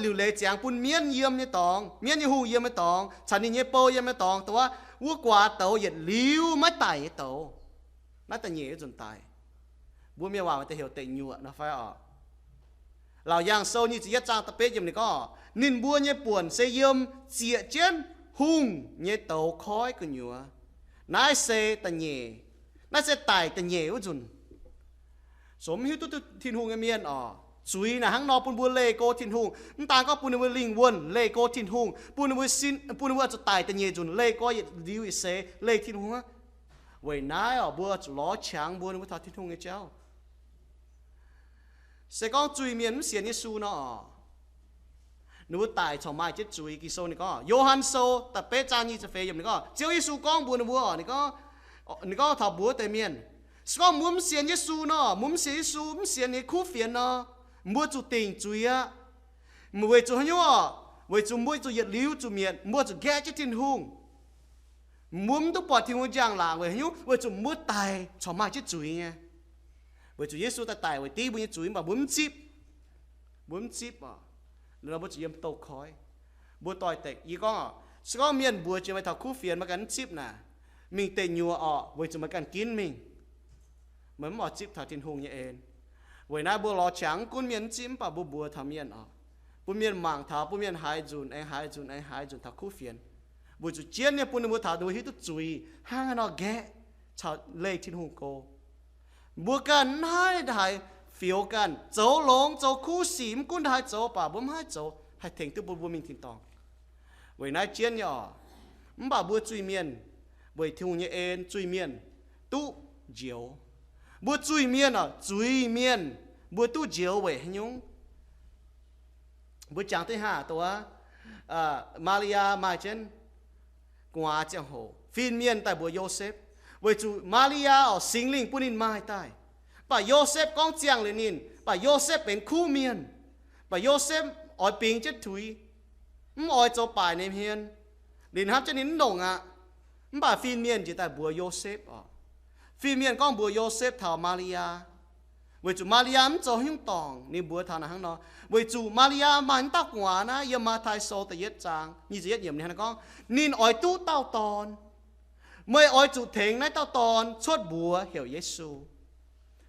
liuc leiz ziangx bun mienv yiem nyei dorngx, mienv nyei hungh yiem nyei dorngx, caux ninh nyei bou yiem nyei dorngx, dongh wuov guaax douz yietc liuz maiv daic nyei douz. Naaiv da'nyeic nzunc daic. Mbuo mienh waac maaih deix heuc deic nyuoqc nor fai oc. Laauc Yaangh Sou nyic ziepc yietv zaang da'betv yiemc ninh gorngv, ninh mbuo nyei buonc se yiem zieqc jienv hungh nyei douz koiv gu'nyuoz. Naaiv se da'nyeic, naaiv se daic da'nyeic wuov nzunc. Zoux mv hiuv duqv Tin-Hungh nyei mienh oc, zuiz naaic hnangv nor bun mbuo leih go Tin-Hungh. Mv daan gorngv bun ninh mbuo lingh wuonh leih go Tin-Hungh, bun ninh mbuo sin, bun ninh mbuo zuqc daic da'nyeic nzunc leih go yietc liuz yietc seix leih Tin-Hungh aqv. Weic naaiv oc, mbuo zuqc lorz qangx mbuo, ninh mbuo taux Tin-Hungh nyei jauv. Se gorngv zuiz-mienh mv sienx Yesu nor, ninh mbuo daic corc maaih jienv zuiz. Ging-Sou ninh gorngv, Yo^han Sou da'betv zaang nyic ziepc feix yiemc ninh gorngv, Ziouv Yesu gorngv mbuox ninh mbuo, ninh gorngv, ninh gorngv taux mbuox deix mienh, se gorngv mbuo mv sienx Yesu nor, mbuo mv sienx Yesu, mv sienx ninh kuv fienx nor, mbuo zuqc dingc zuiz aqv. Weic zuqc haaix nyungc oc? Weic zuqc mbuo zuqc yietc liuz zuqc mietc, mbuo zuqc nqaeqv jienv Tin-Hungh. Mbuo mv duqv buatc Tin-Hungh njang-laangc weic haaix nyungc? Weic zuqc mbuo daic corc maaih jienv zuiz nyei. Weic zuqc Yesu daaih daic weic div mbuo nyei zuiz, mv baac mbuo mv zipv. Mbuo mv zipv oc. Nor mbuo zuqc yiem douz-koiv. Mbuo doix-dekc. Yie gorngv oc, se gorngv mienh mbuox jiex meih taux kuv fienx, meih ganh mv zipv naaic, mingh deic nyuoqc oc, weic zuqc meih ganh ginv mingh. Meih mv oix zipv taux Tin-Hungh nyei en. Weic naaiv mbuo lorz qangx, mv gunv mienh mv zipv, mv baac mbuo mbuox taux mienh oc, bun mienh mangc taux, bun mienh haiz nzunc aengx haiz nzunc aengx haiz nzunc taux kuv fienx. Weic zuqc jienv nyei bun ninh mbuo taux ninh mbuo hiuv duqv zuiz hnangv haaix nor nqaeqv caux leih Tin-Hungh go. Mbuo ganh mv haih, haih fioux ganh, zoux longx zoux kuv sic, mv gunv haaix zoux baac mbuo mv haih zoux haih tengx duqv bun mbuo mingh tin-dorngh. Weic naaiv jienv nyei oc. Mv baac mbuo zuiz-mienh weic Tin-Hungh nyei en, zuiz-mienh duqv njoux. Mbuo zuiz-mienh oc, zuiz-mienh mbuo duqv njoux weic haaix nyungc? Mbuo jangx duqv haav dongh wuov, Maa^li^yaa maaih jienv gu'nguaaz ziangh hoc, fin-mienh daaih mbuox Yosepv, weic zuqc Maa^li^yaa oc, Singx Lingh bun ninh maaih daaih. Mv baac Yosepv gorngv ziangh liuz ninh, mv baac Yosepv benx kuv mienh. Mv baac Yosepv oix bingx jienv tuix, mv oix zoux baaic ninh hmien, liuz hnamv jienv ninh mv longc aqv. Mv baac fin-mienh njiec daaih mbuox Yosepv oc. Fin-mienh gorngv mbuox Yosepv taux Maa^li^yaa, weic zuqc Maa^li^yaa mv zoux haaix nyungc dorngc. Ninh mbuox taux naaic hnangv nor, weic zuqc Maa^li^yaa maaih wuov dauh gu'nguaaz naaiv, yiem Matv^taai Sou da'yietv zaang nyic ziepc yietv yiemc ninh hnangv naaiv gorngv, ninh oix duqv dauh dorn. Meih oix zuqc tengx naaiv dauh dorn cuotv mbuox heuc Yesu.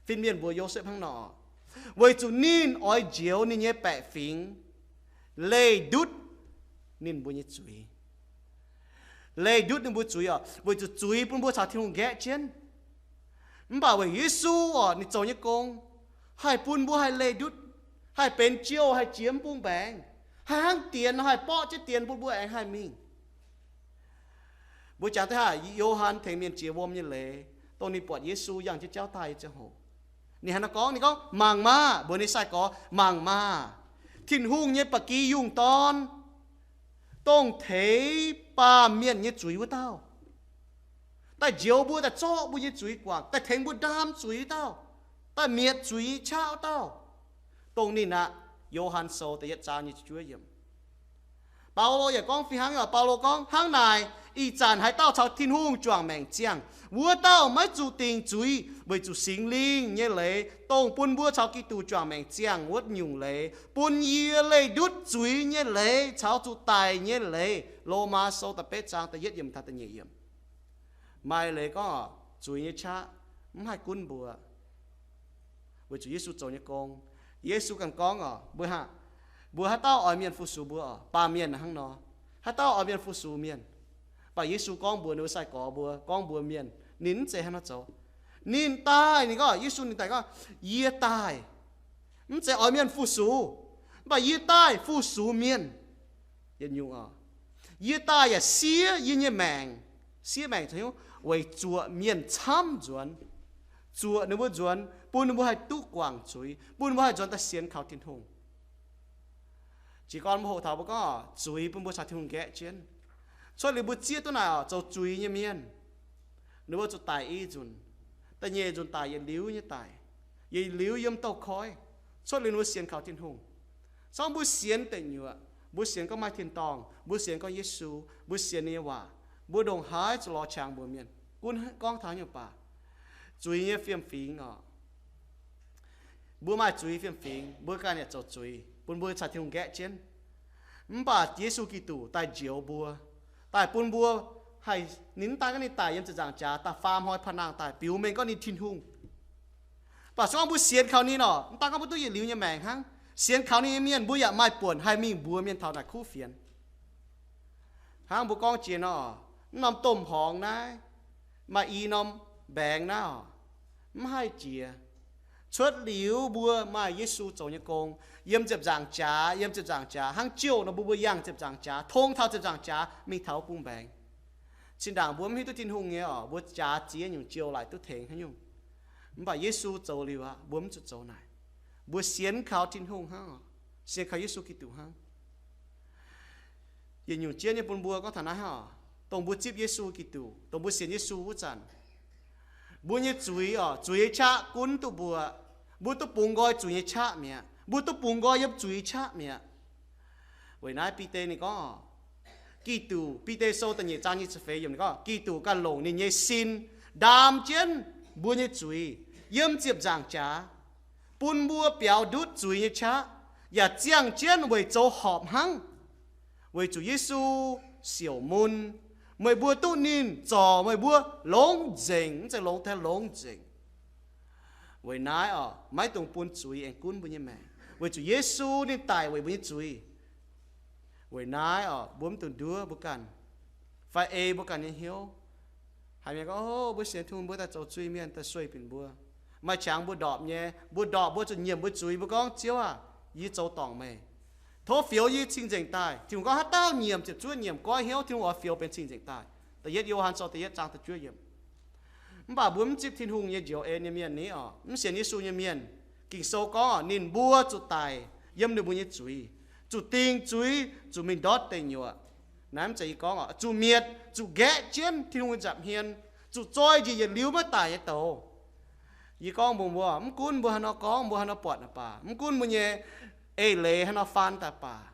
Fin-mienh mbuox Yosepv hnangv nor, weic zuqc ninh oix njoux ninh nyei baeqc fingx, leih ndutv ninh mbuo nyei zuiz. Leih ndutv ninh mbuo zuiz oc, weic zuqc zuiz bun mbuo caux Tin-Hungh nqaeqv jienv. Mv baac weic Yesu oc, ninh zoux nyei gong haih bun mbuo haih leih ndutv, haih benx jouh, haih jiex mv bung mbaengx, haih hnangv dienx nor haih borqv jienv dienx bun mbuo aengx haih mingh. Mbuo jangx duqv haav Yo^han tengx mienh jiex wuom nyei leiz, dongh ninh buatc Yesu yangh jienv jauv daaih nyei ziangh hoc, ninh hnangv naaiv gorngv, ninh gorngv, mangc maah, mbuox ninh sai-gorx, mangc maah, Tin-Hungh nyei ba'gi yungh dorn, dongh teix baamh mienh nyei zuiz wuov dauh, daaih njoux mbuo, daaih zorqv mbuo nyei zuiz guangc, daaih tengx mbuo ndaam zuiz wuov dauh, daaih mietc zuiz nyei qaqv wuov dauh, dongh ninh aqv. Yo^han Sou da'yietv zaang nyic ziepc juov yiemc. Baulo yaac gorngv fih hnangv oc. Baulo gorngv, hnangv naaic, ih zanc haaix dauh caux Tin-Hungh juangc maengc ziangh, wuov dauh maiv zuqc dingc zuiz weic zuqc Singx Lingh nyei leiz, dongh bun mbuo caux Giduc juangc maengc ziangh wuov nyungc leiz, bun yie leih ndutv zuiz nyei leiz caux zuqc daic nyei leiz. Lomaa Sou da'betv zaang da'yietv yiemc taux da'nyeic yiemc. Maaih leiz gorngv oc, zuiz nyei qaqv mv haih gunv mbuo, weic zuqc Yesu zoux nyei gong. Yesu ganh gorngv oc, mbuo, mbuo haaix dauh oix mienh fu-sux mbuo oc? Baamh mienh hnangv nor. Haaix dauh oix mienh fu-sux mienh? Mv baac Yesu gorngv mbuox ninh mbuo sai-gorx mbuo, gorngv mbuox mienh, ninh mv zeiz hnangv nor zoux. Ninh daaih, ninh gorngv, Yesu ninh daaih gorngv, yie daaih mv zeiz oix mienh fu-sux, mv baac yie daaih fu-sux mienh. Yietc nyungc oc, yie daaih yaac siev yie nyei maengc. Siev maengc zoux hnyouv, weic zuoqc mienh camv nzuonx, zuoqc ninh mbuo nzuonx, bun ninh mbuo haih duqv guangc zuiz, bun ninh mbuo haih nzuonx daaih sienx kaux Tin-Hungh. Jiez gorn mbuo hoqc taux mbuo gorngv zuiz bun mbuo caux Tin-Hungh nqaeqv jienv. Cuotv liuz mbuo zieqv duqv naaic oc, zoux zuiz nyei mienh, ninh mbuo zuqc daic i nzunc, da'nyeic nzunc daic yietc liuz nyei daic, yietc liuz yiem douz-koiv. Cuotv liuz ninh mbuo sienx kaux Tin-Hungh. Zorngv mbuo sienx deic nyuoqc, mbuo sienx gorngv maaih tin-dorngh, mbuo sienx gorngv Yesu, mbuo sienx ninh nyei waac, mbuo ndongc haaix zuqc lorz qangx mbuox mienh, gunv gorngv taux nyungc baac, zuiz nyei fiem-fingx oc, mbuo maaih zuiz fiem-fingx, mbuo ganh yaac zoux zuiz, bun mbuo caux Tin-Hungh nqaeqv jienv. Mv baac Yesu Giduc daaih njoux mbuo, daaih bun mbuo haih, ninh mv daan gorngv ninh daic yiem ziepc nzaangc jaax, da'faam hnoi paan-nangh daaih biux mengh gorngv ninh Tin-Hungh. Mv baac se gorngv mbuo sienx kaux ninh oc, mv daan gorngv mbuo duqv yietc liuz nyei maengc hnangv. Sienx kaux ninh nyei mienh, mbuo yaac maaih buonc haih mingh mbuox mienh taux naaic kuv fienx. Hnangv mbuo gorngv jiex nor, mv norm domh horngz naaiv, maaih i norm mbaengx naaiv oc, mv haih jiex. Cuotv liuz mbuo maaih Yesu zoux nyei gong, yiem ziepc nzaangc jaax, yiem ziepc nzaangc jaax hnangv jouh nor, mbuo mbuo yangh ziepc nzaangc jaax, tong taux ziepc nzaangc jaax mingh taux wuov bung mbaengx. Zinh ndaangc mbuo mv hiuv duqv Tin-Hungh nyei oc, mbuo jaax ziex nyungc jiou laaic duqv tengx haaix nyungc. Mv baac Yesu zoux liuz aqv, mbuo mv zuqc zoux naaic. Mbuo sienx kaux Tin-Hungh hnangv oc, sienx kaux Yesu Giduc hnangv. Yietc nyungc jienv nyei bun mbuo gorngv taux naaiv hnangv oc, dongh mbuo zipv Yesu Giduc, dongh mbuo sienx Yesu wuov zanc, mbuo nyei zuiz oc, zuiz nyei qaqv gunv duqv mbuo. Mbuo duqv bungx nqoi zuiz nyei qaqv mi'aqv. Mbuo duqv bungx nqoi yiem zuiz nyei qaqv mi'aqv. Weic naaiv Bide ninh gorngv, Giduc, Bide Sou da'nyeic zaang nyic ziepc feix yiemc ninh gorngv, Giduc ganh longc ninh nyei sin ndaam jienv mbuo nyei zuiz yiem ziepc nzaangc jaax, bun mbuo biaux ndutv zuiz nyei qaqv, yaac ziangh jienv weic zoux horpc hnangv. Weic zuqc Yesu siouc mun, meih mbuo duqv ninh zorc meih mbuo longx nzengc, mv zeiz longx taux longx nzengc. Weic naaiv oc, maiv dungx bun zuiz aengx gunv mbuo nyei maengc, weic zuqc Yesu ninh daic weic mbuo nyei zuiz. Weic naaiv oc, mbuo mv dungx nduov mbuo ganh fai ei mbuo ganh nyei hnyouv. Haiz mienh gorngv, o, mbuo sienx Tin-Hungh mbuo daaih zoux zuiz mienh daaih sueih binc mbuo. Maaih qangx mbuo ndorpc nyei, mbuo ndorpc mbuo zuqc nyiemc mbuo zuiz, mbuo gorngv, Ziouv aac, yie zoux dorngc meih. Tov fioux yie cing-nzengc daaih. Tin-Hungh gorngv, haaix dauh nyiemc ziepc zuoqv nyiemc goiv hnyouv, Tin-Hungh oix fioux benx cing-nzengc daaih. Da'yietv Yo^han Sou da'yietv zaang da'juov yiemc. Mv baac mbuo mv zipv Tin-Hungh nyei njoux en nyei mienh ni oc, mv sienx Yesu nyei mienh, Ging-Sou gorngv oc, ninh mbuo zuqc daic yiem ninh mbuo nyei zuiz, zuqc dingc zuiz, zuqc mingh ndortv deic nyuoqc. Naaiv mv zeiz yie gorngv oc, zuqc mietc, zuqc nqaeqv jienv Tin-Hungh nyei nza'hmien, zuqc zoi njiec yietc liuz maiv daic nyei douz. Yie gorngv mbuox mbuo, mv gunv mbuo haaix nor gorngv, mbuo haaix nor buatc naaic baac, mv gunv mbuo nyei eix leiz haaix nor faan daaih baac,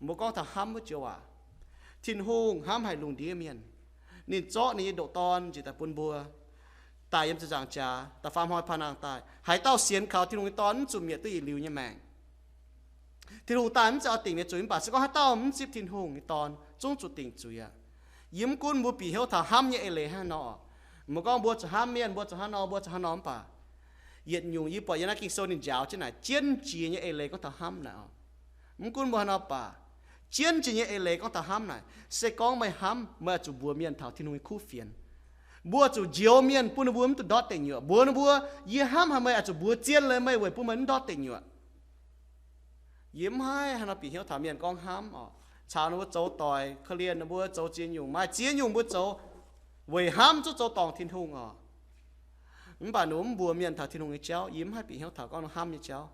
mbuo gorngv taux hnamv wuov joux waac. Tin-Hungh hnamv haic lungh ndiev mienh. Ninh zorqv ninh nyei ndoqc Dorn njiec daaih bun mbuo, daic yiem ziepc nzaangc jaax, da'faam hnoi paan-nangh daaih. Haaix dauh sienx kaux Tin-Hungh nyei Dorn mv zuqc mietc duqv yietc liuz nyei maengc. Tin-Hungh daaih mv zeiz oix dingc ninh zuiz, mv baac se gorngv haaix dauh mv zipv Tin-Hungh nyei Dorn zungv zuqc dingc zuiz aqv. Yie mv gunv mbuo bieqc hnyouv taux hnamv nyei eix leiz hnangv haaix nor, mbuo gorngv mbuo zuqc hnamv mienh, mbuo zuqc hnangv nor, mbuo zuqc hnangv nor, mv baac yietc nyungc yie buatc yiem naaiv Ging-Sou ninh njaaux jienv naaic jienv jiex nyei eix leiz gorngv taux hnamv naaic oc. Mv gunv mbuo haaix nor baac, jienv jiex nyei eix leiz gorngv taux hnamv naaic, se gorngv meih hnamv, meih oix zuqc mbuox mienh taux Tin-Hungh nyei kuv fienx. Mbuo zuqc njoux mienh bun ninh mbuo mv dungx ndortv deic nyuoqc. Mbuox ninh mbuo, yie hnamv haic meih, oix zuqc mbuox zien leiz meih weic bun meih mv ndortv deic nyuoqc. Yie mv haih haaix nor bieqc hnyouv taux mienh gorngv hnamv oc, caux ninh mbuo zoux doic, korv-lienh ninh mbuo, zoux ziex nyungc, maaih ziex nyungc mbuo zoux weic hnamv zungv zoux dorngc Tin-Hungh oc. Mv baac ninh mbuo mv mbuox mienh taux Tin-Hungh nyei jauv, yie mv haih bieqc hnyouv taux gorngv hnamv nyei jauv.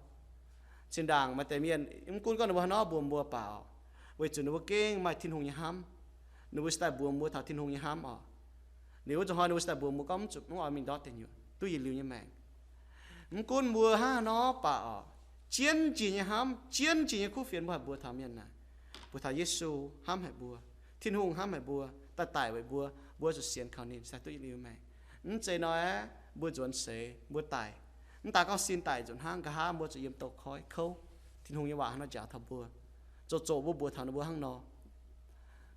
Zinh ndaangc maaih deix mienh, mv gunv gorngv ninh mbuo haaix nor mbuox mbuo baac oc, weic zuqc ninh mbuo gengh maaih Tin-Hungh nyei hnamv, ninh mbuo se daaih mbuox mbuo taux Tin-Hungh nyei hnamv oc. Liuz wuov nzunc hnoi ninh mbuo se daaih mbuox mbuo gorngv mv zuqc, mv oix mingh ndortv deic nyuoqc duqv yietc liuz nyei maengc. Mv gunv mbuo hnangv haaix nor baac oc, jienv jiex nyei hnamv, jienv jiex nyei kuv fienx mbuo haih mbuox taux mienh naaic, mbuox taux Yesu hnamv haic mbuo, Tin-Hungh hnamv haic mbuo, daaih daic weic mbuo, mbuo zuqc sienx kaux ninh se duqv yietc liuz maengc. Mv zeiz nor aeqv, mbuo nzuonx seix mbuo daic, mv daaih gorngv sin daic nzunc hnangv, nqa'haav mbuo zuqc yiem douz-koiv kouv. Tin-Hungh nyei waac hnangv nor njaaux taux mbuo. Zoqc zoqc mbuo mbuox taux ninh mbuo hnangv nor.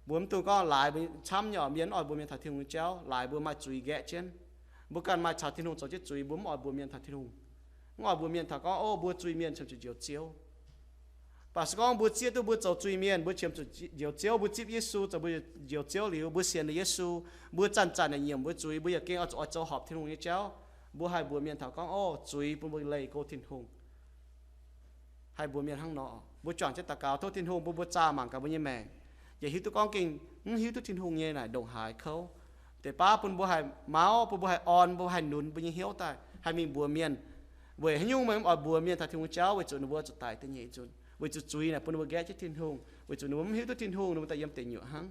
Mbuo mv dungx gorngv laaix mbuo camv nyei oc, mienh mv oix mbuox mienh taux Tin-Hungh nyei jauv, laaix mbuo maaih zuiz nqaeqv jienv. Mbuo ganh maaih caux Tin-Hungh zoux jienv zuiz, mbuo mv oix mbuox mienh taux Tin-Hungh. Mv oix mbuox mienh taux gorngv, o, mbuo zuiz mienh qiemx zuqc njoux Ziouv. Mv baac se gorngv mbuo zieqv duqv mbuo zoux zuiz mienh, mbuo qiemx zuqc njoux Ziouv, mbuo zipv Yesu zoux mbuo njoux Ziouv liuz, mbuo sienx liuz Yesu, mbuo zanc-zanc naaic nyiemc mbuo zuiz, mbuo yaac gengh oix zuqc, oix zoux horpc Tin-Hungh nyei jauv. Mbuo haih mbuox mienh taux gorngv, o, zuiz bun mbuo leih go Tin-Hungh. Haih mbuox mienh hnangv nor. Mbuo juangc jienv daux gaux tov Tin-Hungh bun mbuo zaah mangc gaax mbuo nyei maengc, yaac hiuv duqv gorngv gengh mv hiuv duqv Tin-Hungh nyei naaic ndongc haaix kouv. Deix baav bun mbuo haih mauv, bun mbuo haih orn, mbuo haih nunz mbuo nyei hnyouv daaih haih mingh mbuox mienh. Weic haaix nyungc meih mv oix mbuox mienh taux Tin-Hungh jauv? Weic zuqc ninh mbuo zuqc daic da'nyeic nzunc, weic zuqc zuiz naaic bun ninh mbuo nqaeqv jienv Tin-Hungh, weic zuqc ninh mbuo mv hiuv duqv Tin-Hungh, ninh mbuo daaih yiem deic nyuoqc hnangv.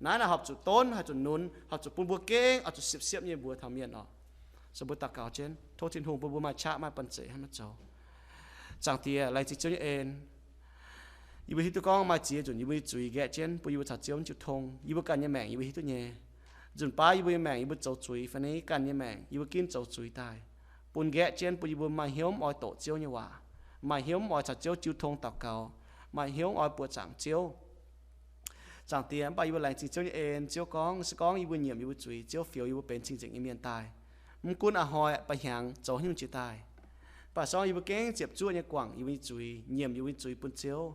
Naaiv naaic horpc zuqc donv, horpc zuqc nunz, horpc zuqc bun mbuo gengh oix zuqc siepv-siepv nyei mbuox taux mienh oc. So mbuo daux gaux jienv, tov Tin-Hungh bun mbuo maaih qaqv maaih banh zeic hnangv naaiv zoux. Zaangc Diex, laengz zingh Ziouv nyei en. Yie mbuo hiuv duqv gorngv maaih ziex nzunc yie mbuo nyei zuiz nqaeqv jienv bun yie mbuo caux Ziouv jiu tong. Yie mbuo ganh nyei maengc yie mbuo hiuv duqv nyei. Nzunc baav yie mbuo nyei maengc yie mbuo zoux zuiz fai ni ganh nyei maengc yie mbuo ginv zoux zuiz daaih, bun nqaeqv jienv bun yie mbuo maaih hnyouv mv oix doqc Ziouv nyei waac, maaih hnyouv mv oix caux Ziouv jiu tong daux gaux, maaih hnyouv mv oix buoqc zaangc Ziouv. Zaangc Diex, mv baac yie mbuo laengz zingh Ziouv nyei en. Ziouv gorngv, se gorngv yie mbuo nyiemc yie mbuo zuiz, Ziouv fioux yie mbuo benx cing-nzengc nyei mienh daaih. Mv gunv a'hnoi ba'hnyangx zoux haaix nyungc jiex daaih, mv baac se gorngv yie mbuo gengh ziepc zuoqv nyei guangc yie mbuo nyei zuiz, nyiemc yie mbuo nyei zuiz bun Ziouv,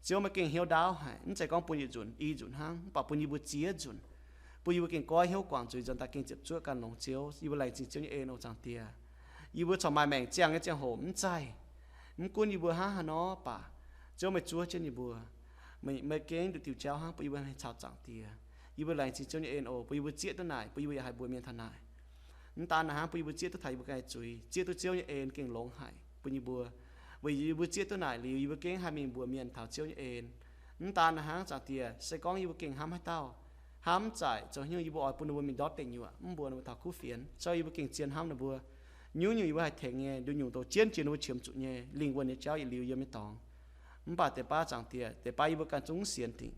Ziouv maaih gengh hnyouv ndaauv haic, mv zeiz gorngv bun yietc nzunc i nzunc hnangv, mv baac bun yie mbuo ziex nzunc, bun yie mbuo gengh goiv hnyouv guangc zuiz nzuonx daaih gengh ziepc zuoqv ganh longx Ziouv. Yie mbuo laengz zingh Ziouv nyei en oc Zaangc Diex. Yie mbuo corc maaih maengc ziangh nyei ziangh hoc mv zeiz, mv gunv yie mbuo hnangv haaix nor baac, Ziouv meih zuov jienv yie mbuo. Meih, meih gengh nduqc diuh jauv hnangv bun yie mbuo haih caux Zaangc Diex. Yie mbuo laengz zingh Ziouv nyei en oc, bun yie mbuo zieqv duqv naaic, bun yie mbuo yaac haih mbuox mienh taux naaic. Mv daan naaic hnangv, bun yie mbuo zieqv duqv taux yie mbuo ganh nyei zuiz, zieqv duqv Ziouv nyei en gengh longx haic bun yie mbuo. Weic yie mbuo zieqv duqv naaic liuz, yie mbuo gengh haih mingh mbuox mienh taux Ziouv nyei en. Mv daan naaic hnangv, Zaangc Diex, se gorngv yie mbuo gengh hnamv haaix dauh, hnamv mv zaic, zoux haaix nyungc yie mbuo oix bun ninh mbuo mingh ndortv deic nyuoqc, mv mbuox ninh mbuo taux kuv fienx, se gorngv yie mbuo gengh zien hnamv ninh mbuo, nyungc-nyungc yie mbuo haih tengx nyei, nduqc nyungc dongh jienv jiex ninh mbuo qiemx zuqc nyei lingh wuonh nyei jauv yietc liuz yiem nyei dorngx. Mv baac deix baav Zaangc Diex, deix baav yie mbuo ganh zungv sienx dingc,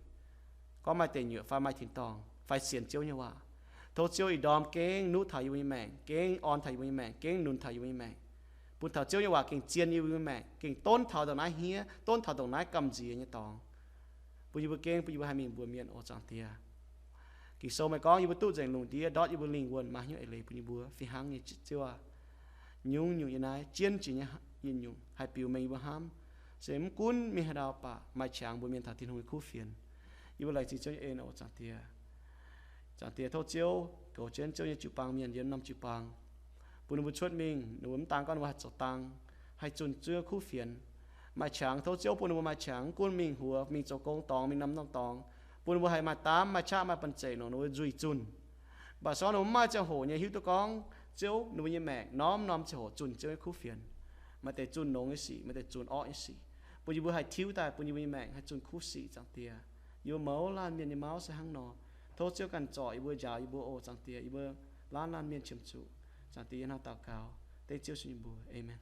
gorngv maaih deic nyuoqc fai maaih tin-dorngh fai sienx Ziouv nyei waac. Tov Ziouv ih ndorm gengh nuqv taux yie mbuo nyei maengc, gengh orn taux yie mbuo nyei maengc, gengh nunc taux yie mbuo nyei maengc, bun taux Ziouv nyei waac gengh zien yie mbuo nyei maengc, gengh donv taux ndongc naaiv hniev, donv taux ndongc naaiv gamh nziex nyei dorngx, bun yie mbuo gengh, bun yie mbuo haih mingh mbuox mienh oc Zaangc Diex. Ging-Sou meih gorngv yie mbuo duqv nzengc lungh ndiev ndortv yie mbuo lingh wuonh, maaih haaix nyungc eix leiz bun yie mbuo? Fih hnangv nyei, Ziouv aac, nyungc-nyungc yie naaiv jienv jiex nyei, yietc nyungc haih biux mengh yie mbuo hnamv. Se mv gunv mingh haaix ndau baac maaih qangx mbuox mienh taux Tin-Hungh nyei kuv fienx. Yie mbuo laengz zingh Ziouv nyei en oc Zaangc Diex. Zaangc Diex, tov Ziouv goux jienv Ziouv nyei jiu-baang mienh yiem norm jiu-baang, bun ninh mbuo cuotv mingh, ninh mbuo mv daan gorngv ninh mbuo haih zoux dang, haih zunh Ziouv kuv fienx, maaih qangx. Tov Ziouv bun ninh mbuo maaih qangx, mv gunv mingh huox, mingh zoux gong dorngx, mingh norm-norm dorngx, bun ninh mbuo haih maaih daamv, maaih qaqv, maaih banh zeic longc ninh mbuo nzuih zunh. Mv baac se gorngv ninh mbuo mv maaih ziangh hoc nyei hiuv duqv gorngv Ziouv, ninh mbuo nyei maengc norm-norm ziangh hoc zunh Ziouv nyei kuv fienx, maaih deix zunh longx nyei sic, maaih deix zunh orqv nyei sic, bun yie mbuo haih tiuv daaih, bun yie mbuo nyei maengc haih zunh kuv sic, Zaangc Diex. Yie mbuo mouz laanh mienh nyei mauv se hnangv nor. Tov Ziouv ganh zorc yie mbuo, njaaux yie mbuo oc Zaangc Diex. Yie mbuo laanh laanh mienh qiemx zuqc, Zaangc Diex, yie hnangv daux gaux dengv Ziouv Yesu nyei mbuox, aamen.